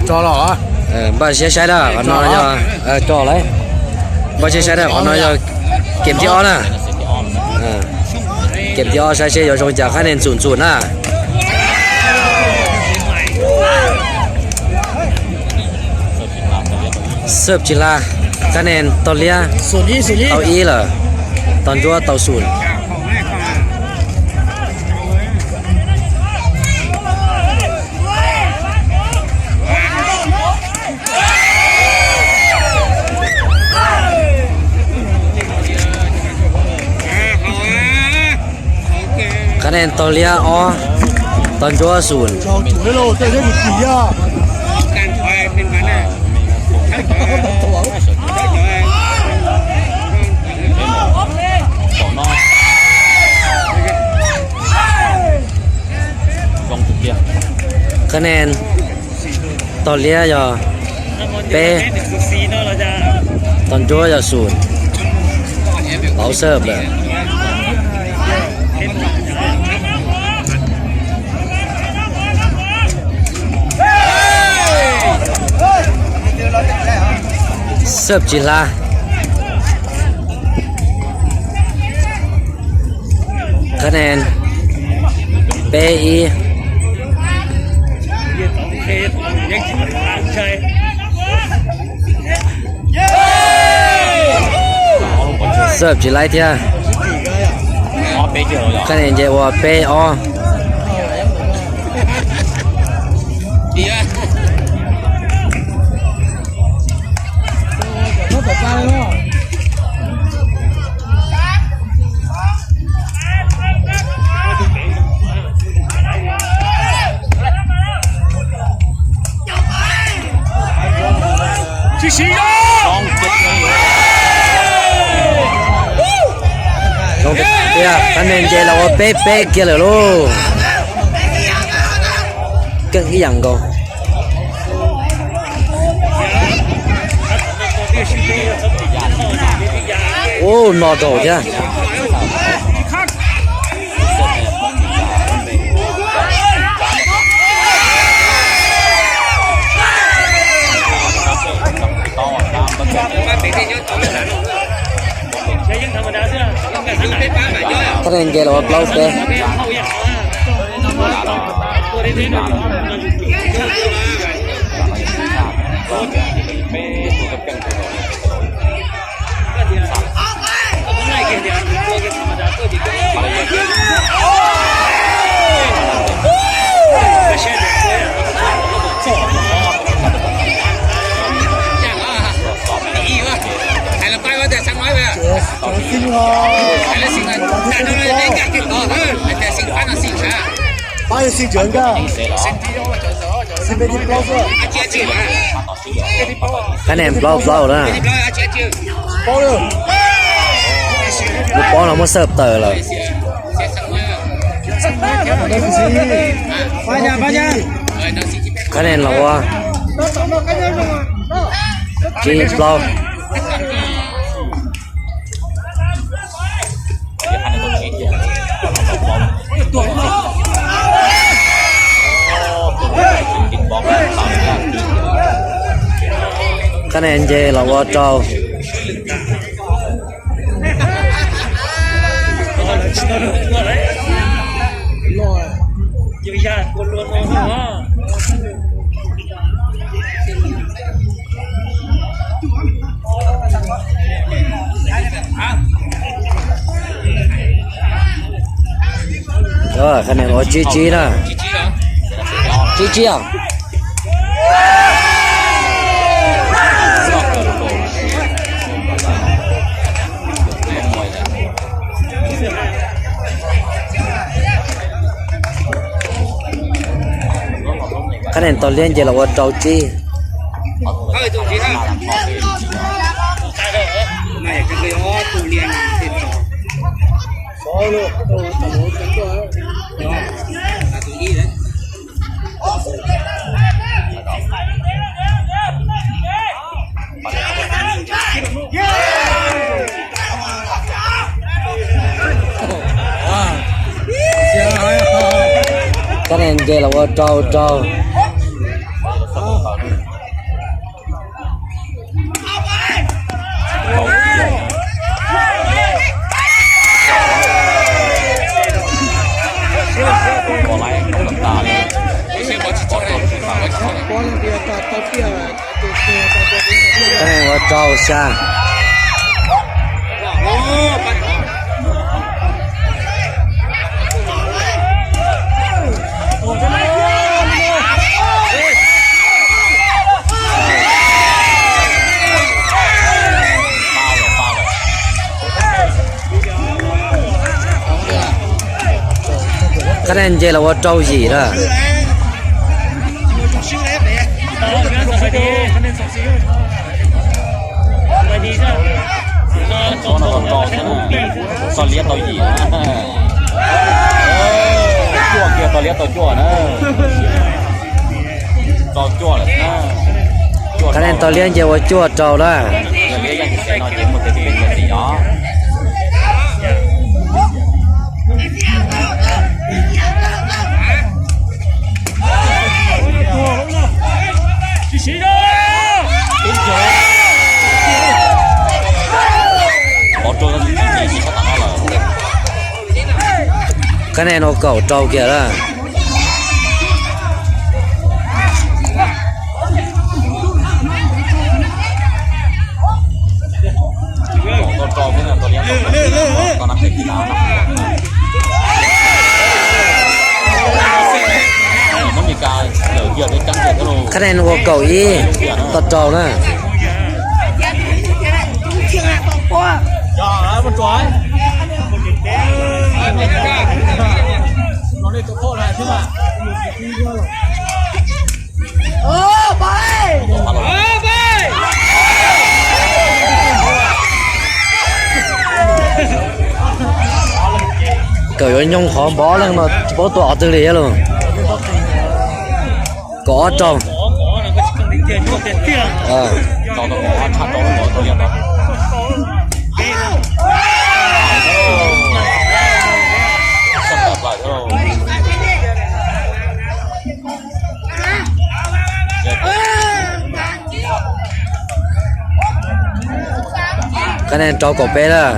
Npaj siab saib na, qhov no yog, tso lawm. Npaj siab saib na, qhov no yog kem thib ob na. Kem thib ob saib seb yuav zoo cas, qhab nen Txum Txum na. Xab Tsis Hla, qhab nen Tog Liab tau ib lawm, Tog Ntsuab tau Xum. Qhab nen Tog Liab ob, Tog Ntsuab Xum. Qhab nen Tog Liab yog peb, Tog Ntsuab yog Xum. Plaub xab lawm. Xab Tsis Hla, qhab nen peb ib. Xab Tsis Hla thiab, qhab nen nce ua peb ob. Zoo tiag tiag, qhab nen nce los ua peb peb kiag lawm lauj. Keej ib yam nkaus. Ub, no rau thiab. Qhab nen nce los ua plaub peb. Qhab nen plaub plaub na. Lub pob no muab xawb tawm lawm. Qhab nen los ua tsib plaub. Qhab nen nce los ua rau. Qhab nen ua tsib tsib na. Tsib tsib os. Qhab nen Tog Liab nce los ua rau tsib. Qhab nen nce los ua rau rau. Kab nees ua rau xya. Kab nees nce los ua rau yim lawm. Tso liab tau yim. Cuaj kiag, tso liab tau cuaj na. Tso cuaj lawm. Kab nees tso liab nce ua cuaj rau lawm. Kab nees ua kaum rau kiag lawm. Kab nees ua kaum ib, tau rau na. Kawm yuav nyoog qhov npov leej no tsis paub tua qhov twg li thiab lauj. Kaum ob rau. Kab nees rau kaum peb lawm.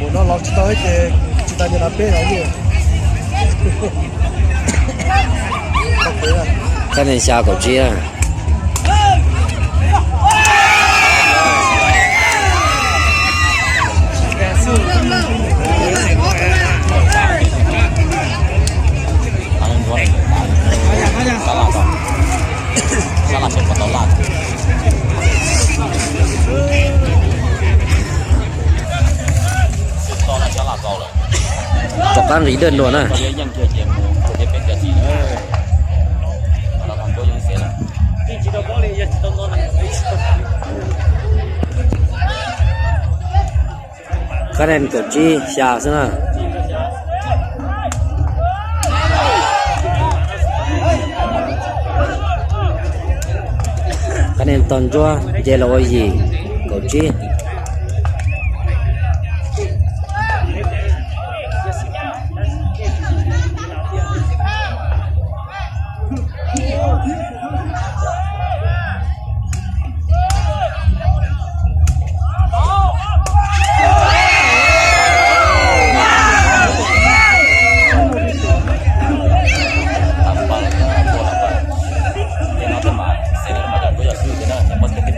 Ua no los tsis tau ces tsis tas nyias na peb no. Kab nees xya kaum tsib. Rov qab nqis dawj dua na. Kab nees kaum tsib xya xwb na. Kab nees tog ntsuab nce los ua yim kaum tsib.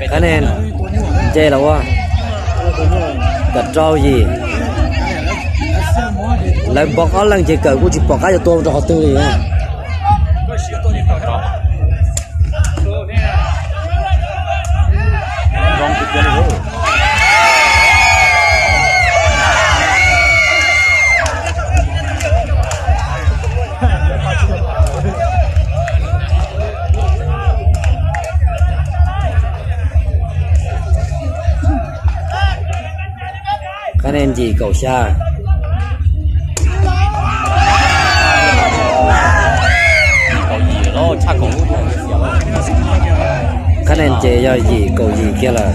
Kab nees nce los ua kaum rau yim. Lawv npog ob leeg ces kawm kuj tsis pom qab yuav tua rau qhov twg li. Kab nees yim kaum xya. Kab nees ces yog yim kaum yim kiag lawm.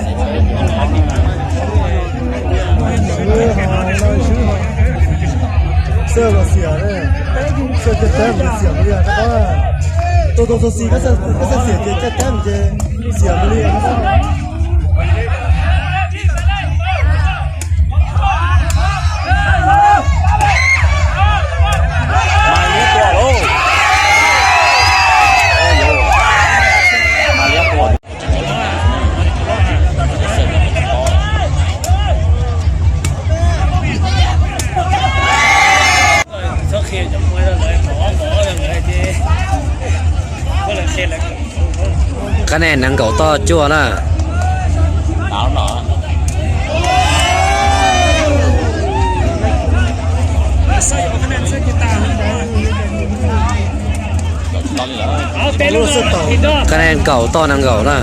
Tus tus tus xis koj xav xiam ces caj cab ces xiam mus li. Qab ne nees nkaum toj cuaj na. Qab ne nees nkaum toj nees nkaum na.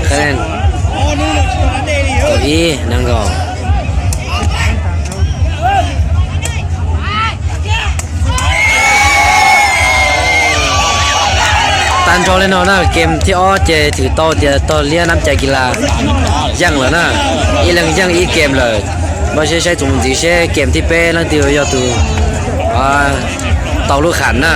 Qab ne kaum ib nees nkaum. Tag nrho li no na, game thib ob ces thwm tau tias tog liab nab cai kis las yeej lawm na, ib leeg yeej ib game lawm. Npaj siab saib txuas mus ntxiv seb game thib peb leej twg yog tus tau lub kham na.